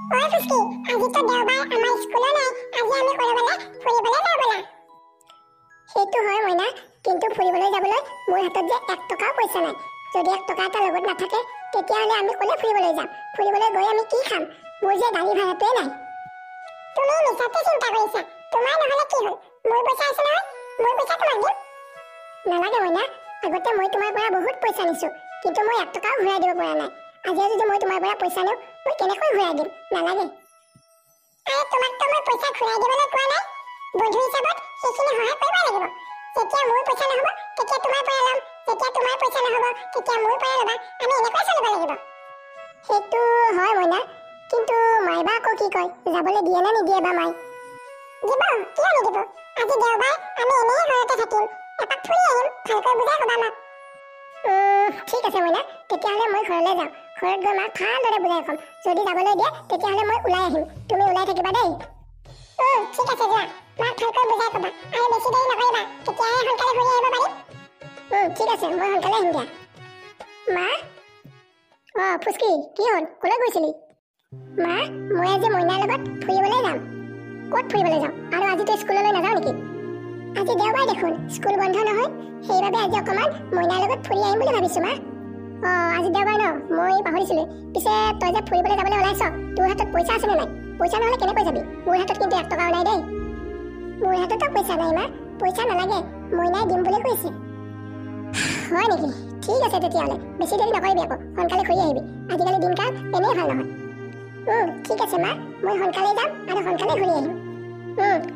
ঐ ফুচকি, আজিতো দেওবাৰ, আমাৰ স্কুলো নাই, আজি আমি ক'ৰবালৈ ফুৰিবলৈ যাওঁ ব'লা। সেইটো হয় মইনা, কিন্তু ফুৰিবলৈ যাবলৈ মোৰ হাতত যে 1 টকাও পইচা নাই। যদি 1 টকা এটা লগত নাথাকে তেতিয়াহ'লে আমি ক'লে ফুৰিবলৈ যাম? ফুৰিবলৈ গৈ আমি কি খাম? মোৰ যে গাড়ী ভাড়াটোৱে নাই। তুমি মিছাতে চিন্তা কৰিছা, তোমাৰ নহ'লে কি হ'ল? মোৰ পইচা আছে নহয়, মোৰ পইচা তোমাক দিম। নালাগে মইনা, আগতে মই তোমাৰ পৰা বহুত পইচা নিছোঁ, কিন্তু মই 1 টকাও ঘূৰাই দিব পৰা নাই। আজিও যদি মই তোমাৰ পৰা পইচা নিওঁ, মই কেনেকৈ ঘূৰাই দিম? নালাগে। আৰে তোমাকতো মই পইচা ঘূৰাই দিবলৈ কোৱা নাই, বন্ধু হিচাপত সেইখিনি সহায় কৰিব লাগিব। যেতিয়া মোৰ পইচা নহ'ব তেতিয়া তোমাৰ পৰা ল'ম, যেতিয়া তোমাৰ পইচা নহ'ব তেতিয়া মোৰ পৰা ল'বা, আমি এনেকৈ চলিব লাগিব। সেইটো হয় মইনা, কিন্তু মাই বা আকৌ কি কয়, যাবলৈ দিয়ে নে নিদিয়ে বা মাই? দিব, কিয় নিদিব? আজি দেওবাৰ, আমি এনেই ঘৰতে থাকিম, এপাক ফুৰি আহিম, ভালকৈ বুজাই ক'বা মাক। ঠিক আছে মইনা, তেতিয়াহ'লে মই ঘৰলৈ যাওঁ। ঘৰত গৈ মাক ভালদৰে বুজাই ক'ম। যদি যাবলৈ দিয়ে তেতিয়াহ'লে মই ওলাই আহিম, তুমি ওলাই থাকিবা দেই। ঠিক আছে যোৱা, মাক ভালকৈ বুজাই ক'বা আৰু বেছি দেৰি নকৰিবা, তেতিয়াহে সোনকালে ঘূৰি আহিব পাৰিম। ঠিক আছে, মই সোনকালে আহিম দিয়া। মা? অঁ ফুচকি, কি হ'ল, ক'লৈ গৈছিলি? মা, মই আজি মইনাৰ লগত ফুৰিবলৈ যাম। ক'ত ফুৰিবলৈ যাওঁ? আৰু আজিতো স্কুললৈ নাযাওঁ নেকি? আজি দেওবাৰ দেখোন, স্কুল বন্ধ নহয়, সেইবাবে আজি অকণমান মইনাৰ লগত ফুৰি আহিম বুলি ভাবিছোঁ মা। অঁ আজি দেওবাৰ ন, মই পাহৰিছিলোঁ। পিছে তই যে ফুৰিবলৈ যাবলৈ ওলাইছ, তোৰ হাতত পইচা আছেনে নাই? পইচা নহ'লে কেনেকৈ যাবি? মোৰ হাতত কিন্তু 1 টকাও নাই দেই। মোৰ হাততো পইচা নাই মা। পইচা নালাগে, মইনাই দিম বুলি কৈছে। হয় নেকি? ঠিক আছে তেতিয়াহ'লে, বেছি দেৰি নকৰিবি আকৌ, সোনকালে ঘূৰি আহিবি। আজিকালি দিনকাল এনেই ভাল নহয়। ঠিক আছে মা, মই সোনকালে যাম আৰু সোনকালে ঘূৰি আহিম।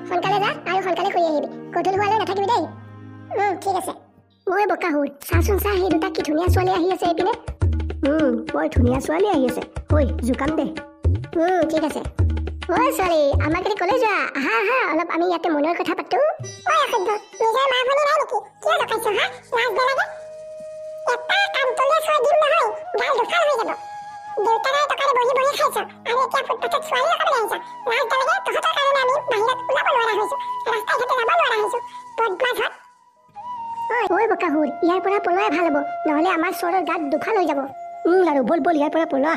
সোনকালে যা আৰু সোনকালে ঘূৰি আহিবি, গধূলি হোৱালৈ নাথাকিবি দেই। ঠিক আছে। ঐ বকাহুৰ, চাচোন চা, সেই দুটা কি ধুনীয়া ছোৱালী আহি আছে এইপিনে। বৰ ধুনীয়া ছোৱালী আহি আছে। ঐ জোকাম দে। ঠিক আছে। ঐ ছোৱালী, আমাক এৰি ক'লৈ যোৱা? আহা আহা, অলপ আমি ইয়াতে মনৰ কথা পাতো। ঐ অসভ্য, নিজৰ মা ভনী নাই নেকি? কিয় জোকাইছ হা? লাজ নালাগে? এটা কাণতলীয়া চৰ দিম নহয়, গাল দুফাল হৈ যাব। দেউতাৰাই টকাৰে বহি বহি খাইছ আৰু এতিয়া ফুটপাথত ছোৱালী লগাবলৈ আহিছ। লাজ নালাগে? তহঁতৰ কাৰণে আমি বাহিৰত ওলাব নোৱাৰা হৈছো, ৰাস্তাই ঘাটে যাব নোৱাৰা হৈছো। বদমাছহঁত। ঐ বকাহুৰ, ইয়াৰ পৰা পলোৱাই ভাল হ'ব, নহ'লে আমাৰ চৰৰ গাত দুফাল হৈ যাব। লাৰু, ব'ল ব'ল, ইয়াৰ পৰা পলোৱা।